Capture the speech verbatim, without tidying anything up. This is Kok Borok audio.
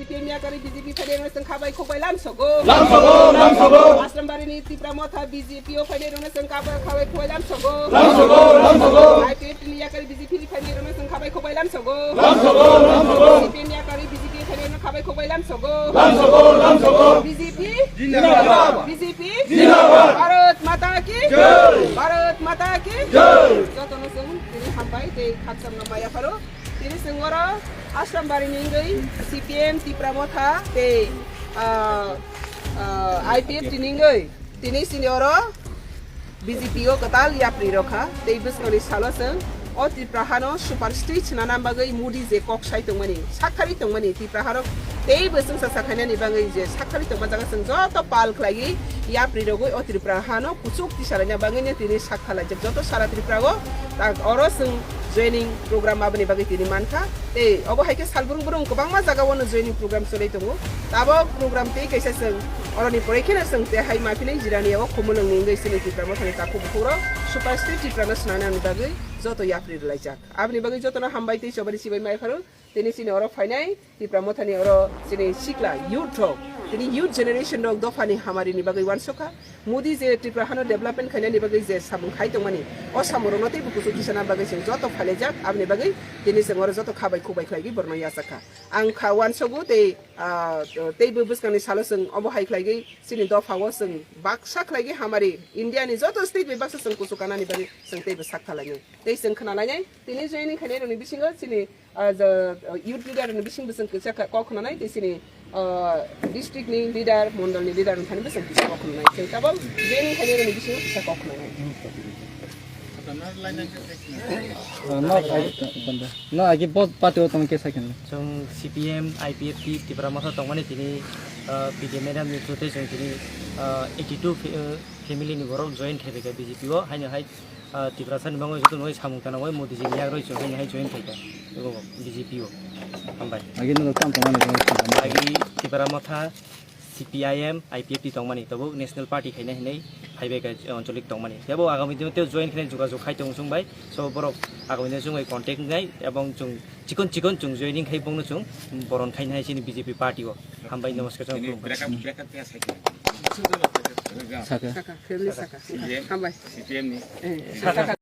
C P M ni yakarwi B J P phainairokno chwng khabai khukbai lamsogo. Lamsogo, lamsogo. Asrambari ni Tipra Motha B J P o phainairokno chwng khabai, khabai khukbai lamsogo. Lamsogo, lamsogo. I P F T ni yakarwi B J P ni phainairokno chwng khabai khukbai lamsogo. Lamsogo, lamsogo. C P M ni yakarwi B J P phainairokno khabai khukbai lamsogo. Lamsogo, lamsogo. B J P. Jindabad. B J P. Jindabad. Bharat Mata ki. Jai. Bharat Mata ki. Jai. Jotono chwng tini hambai tei khakchangma maya pharo. Tini chwng oro Asrambari ni wngwi C P M Tipra Motha tei, ah, ah, I P F T ni wngwi tini chini oro B J P o kwtal yapri rokha tei bwskangni salo chwng o Tripura hano super state swnana bagwi Modi je kok sai tongmani, sakharwi tongmani Tripura harok tei bo chwngsa sakhainani bagwi je sakharwi tongma jaga chwng joto pal khlaiwi yapri rogwi o Tripura hano kuchuk tisalaina bagwino tini sak khalaijak joto sara Tripura o tak oro chwng joining program aboni bagwi tini mankha. Tei obo hai khe salbrung brung kwbangma jaga o no joining program choli tongo. Tabok program tei kaisa chwng oroni poroi kheno chwng tei hai maphinai jirani o Khumulwng ni wngwi chini Tipra Mothani takhuk bukhuk rok super state Tripura no swnanani bagwi joto yapri rwlaijak. Aboni bagwi jotono hambai tei chobari chibai mai pharo. Tini chini oro phainai Tipra Mothani oro chini sikla youth rok, tini youth generation rok dophani hamari ni bagwi wansokha. Modi je Tripura hano development khainani bagwi je samung khai tongmani, o samung rokno teibo kuchuk tisana bagwi chwng joto phailaijak, aboni bagwi tini chwng oro joto khabai khukbai khlaigwi borokno yachakha. Ang kha wansogo tei, ah, teibo bwskangni salo chwng obo hai khlaigwi chini dopha o chwng baksa khlaigwi hamari India ni joto state bai baksa chwng kuchuk kanani bagwi chwng teibo sak khalainai. Tei chwng khna lainai, tini joining khainai rokni bisingo chini, ah, jo, youth leader rokni bising bwswng kisa kha-, kok khna nai, tei chini, ah, district ni leader, mondol ni leader wngthani bwswng kisa kok khna nai. Chwng tabok joining khainai rokni bisingo kisa kok khna nai. Ah, no, I, no, agi bo party o tong kisa khen. Chwng C P M, I P F T, Tipra Motha tongmani tini, ah, P T A madam ni through tei chwng tini, ah, eighty two fa-, ah, family ni borok join khai bai kha B J P o, haino hai ah, Tiprasa ni bagwi joto nugwi samung tana bai Modi ji ni yakrwi chwng hai hai join khai kha abo B J P o. Hambai. Agi no tam tongmani bagwi samung tana. Agi Tipra Motha, C P I M, I P F T tongmani tabuk National Party khaina hinwi phaibai kha, anchalik tongmani. Tebo agami dino tei join khaina jogajog khai tong chwng bai. So borok agami dino chwng bai contact wngnai ebong chwng chikon chikon chwng joining khai bongno chwng boron khaina hai chini B J P party o. Hambai, namaskar, chwng khulumkha. Saka. Saka, family saka. Hambai. C P M ni. Eh, saka.